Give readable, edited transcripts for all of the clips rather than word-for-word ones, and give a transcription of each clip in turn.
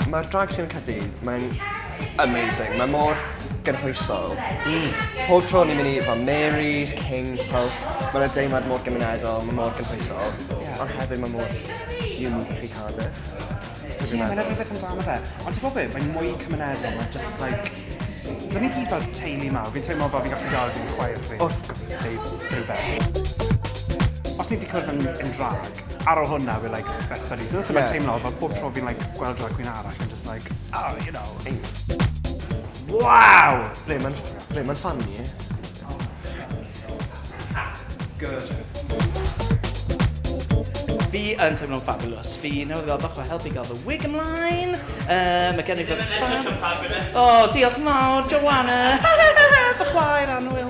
Mae'r drag scene yn Caerdydd, mae'n amazing. Mae mor gynhwysol. Pob tro ni'n mynd i fel Mary's, King's, Pulse, mae'n deimlad mor gymunedol, mae mor gynhwysol. Ond hefyd mae mor uniquely Cardiff. Ie, yeah, mae'n rhywbeth amdano fe. Ond ti'n gwybod be, mae'n mwy cymunedol, mae'n just like... Dyn ni gyd fel teulu mawr, fi'n teimlo fel fi'n gallu gael dim chwaer fi. Wrth gwrs. Neu rhywbeth. Os ni wedi cwrdd yn, yn drag, ar ôl hwnna, we're like best buddies. Dyna sut mae'n teimlo, fel pob tro fi'n like, gweld drag queen arall, I'm just like, oh, you know. Hey. Wow! Ble mae'n ble mae'n funny. Gorgeous. Fi yn teimlo'n fabulous. Fi newydd gael bach o help i gael fy wig ymlaen. Mae gen i fy fan... O, oh, diolch mawr, Joanna. Fy chwaer annwyl.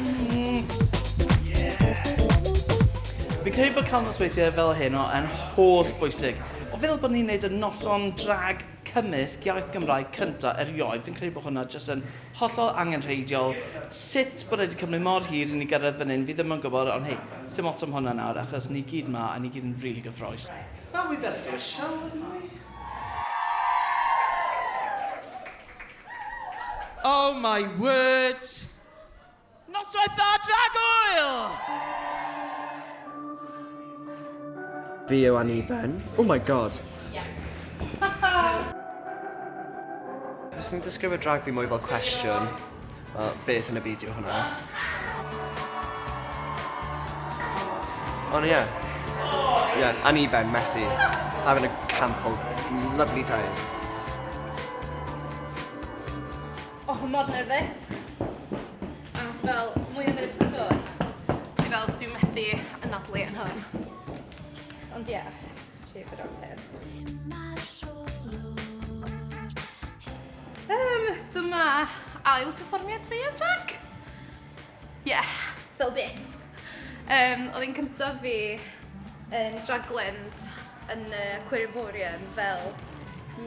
Fi'n credu bod cael nosweithiau fel hyn o yn holl bwysig. O feddwl bod ni'n neud y noson drag cymysg iaith Gymraeg cynta erioed, fi'n credu bod hwnna jyst yn hollol angenrheidiol. Sut bod e wedi cymryd mor hir i ni gyrraedd fan hyn, fi ddim yn gwybod, ond hei, sim ots am hwnna nawr, achos ni gyd ma a ni gyd yn rili gyffrous. Well, we better do a show, wouldn't we? Oh my word! Noswaith dda, Dragwyl! Fi yw Annie Ben. Oh my god. Fyswn i'n disgrifio drag fi mwy fel cwestiwn. Fel, beth yn y byd yw hwnna? Ond ie. Yeah. Yeah, Annie Ben, messy. Having a camp old lovely time. Oh, mor nerfus. A fel, mwy o nerves yn dod. Dwi fel, dwi'n methu anadlu yn hwn. Ond ie, yeah, trio bod o'n hyn. Dyma ail perfformiad fi yn drag. Ie, yeah, fel byth. Oedd un cyntaf fi yn Draglands yn y Queer Emporium fel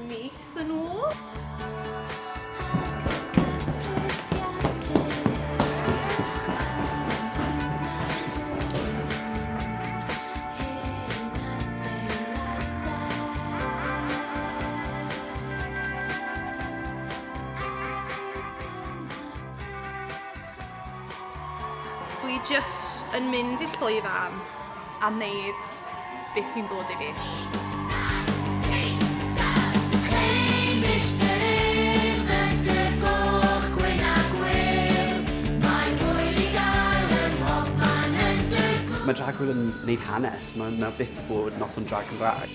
mis yn ôl. Dwi just yn mynd i'r llwyfan a wneud beth sy'n dod i fi. Mae Drag Wyl yn neud hanes, mae 'na byth 'di bod noson drag Cymraeg.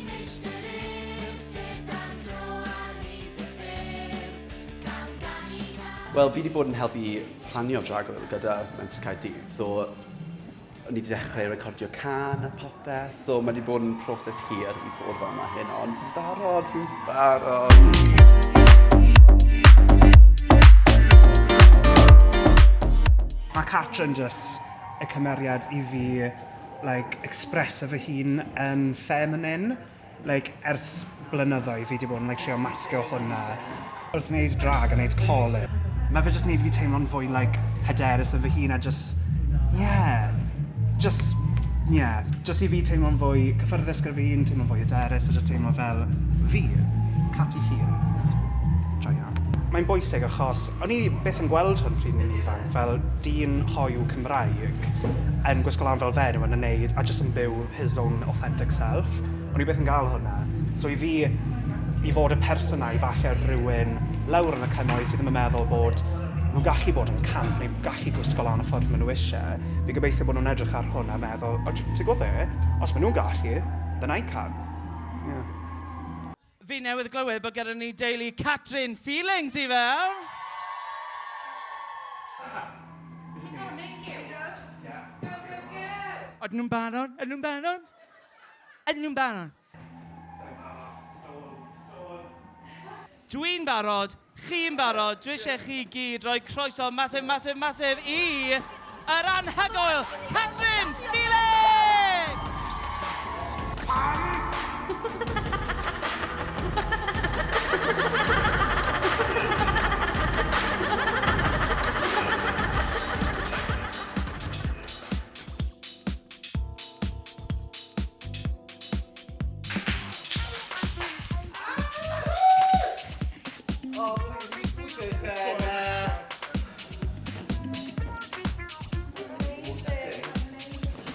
Wel, fi 'di bod yn helpu planio Drag Wyl gyda Menter Caerdydd, so o'n i 'di dechrau recordio cân a popeth, so mae 'di bod yn proses hir i bod fel yma heno, ond fi'n barod, fi'n barod. Mae Catrin just y cymeriad i fi like, expreso fy hun yn feminine. Like, ers blynyddoedd fi 'di bod yn like, trio masgo hwnna. Wrth wneud drag a wneud colur, mae fe jyst wneud fi teimlo'n fwy like, hyderus yn fy hun a just, yeah, just, yeah, just i fi teimlo'n fwy cyffyrddus gyda fy hun, teimlo'n fwy hyderus a just teimlo fel fi, Catty Fields. Joio. Mae'n bwysig achos o'n i byth yn gweld hwn pryd o'n i'n ifanc, fel dyn hoyw Cymraeg yn gwisgo lan fel fenyw yn wneud a jyst yn byw his own authentic self. O'n i byth yn gael hwnna. So i fi, i fod y person 'na i falle rhywun lawr yn y cymoedd sydd ddim yn meddwl bod nhw'n gallu bod yn camp neu gallu gwisgo lan y ffordd maen nhw eisiau, fi gobeithio bod nhw'n edrych ar hwn a meddwl, o, ti'n gwybod be? Os maen nhw'n gallu, then I can. Yeah. Fi newydd glywed bod gyda ni deulu Catrin Feelings i fewn. Ydyn nhw'n barod? Ydyn nhw'n barod? Ydyn nhw'n barod? Dwi'n barod, chi'n barod, dwi eisiau chi gyd roi croeso massive, massive, massive i yr anhygoel Catrin Feelings!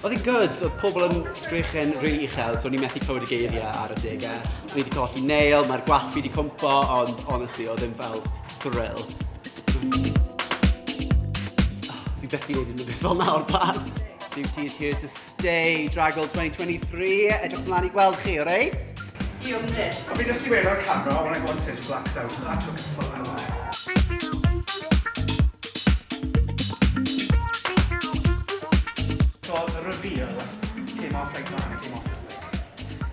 Oedd hi'n good, oedd pobl yn sgrechen rili uchel, so o'n i'n methu clywed y geiriau ar adegau. O'n i wedi colli nail, mae'r gwallt fi wedi cwmpo, ond honestly, oedd e'n fel thrill. Fi byth 'di neud unrhyw beth fel 'na o'r blaen. Beauty is here to stay, Dragwyl 2023. Edrych mlaen i gweld chi, alright? A fi jyst i weud o'r camera, when I go on stage it blacks out, that took a full hour. So the reveal came off like that and it came off like...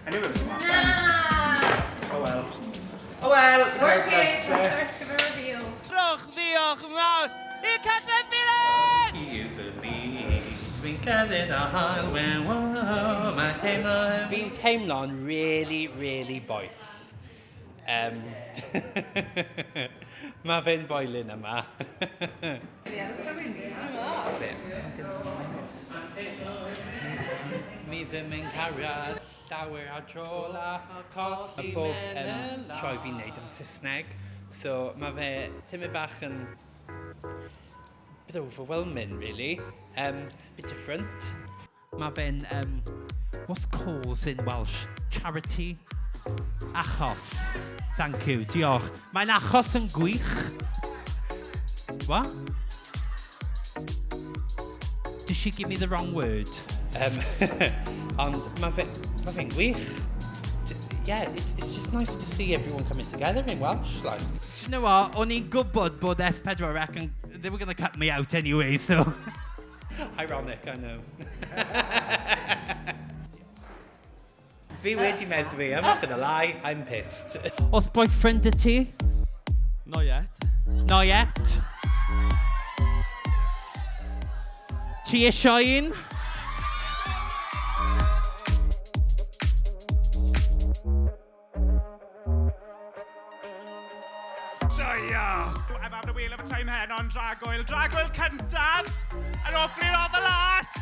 I knew it was going to happen. Na! Oh well. Oh well! Okay, just start of a reveal. Rhowch ddiolch mawr i Catrin Feelings! Ti yw fy myd, dwi'n cerdded a haul wen wow, mae teimlo... Fi'n teimlo'n really, really boeth. Um, mae fe'n boiling yma. Mi ddim yn cariad llawer ar dro la colli. Mae pob sioe fi'n neud yn Saesneg, so mae fe tymed bach yn bit overwhelming, really. Bit different. Mae fe'n, what's cause in Welsh? Charity? Achos. Thank you, diolch. Mae'n achos yn gwych. What? Did she give me the wrong word? Ond mae fe, ma fe'n gwych. Yeah, it's just nice to see everyone coming together in Welsh. Like. Do you know what? O'n i'n gwybod bod S4C and they were going to cut me out anyway, so... Ironic, I know. Fi wedi meddwi, I'm not gonna lie, I'm pissed. Oes boyfriend 'da ti? Not yet. Not yet. Ti isio un? Joio! I'm having a whale of a time heno yn Dragwyl. Dragwyl cyntaf! And hopefully not the last!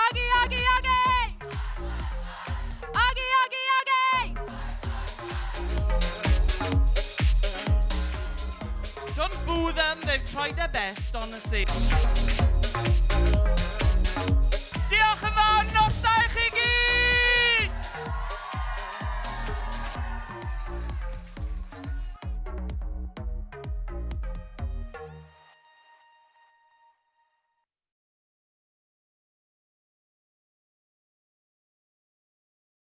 Ogi, ogi, ogi! Ogi, ogi, ogi! Don't boo them, they've tried their best, honestly.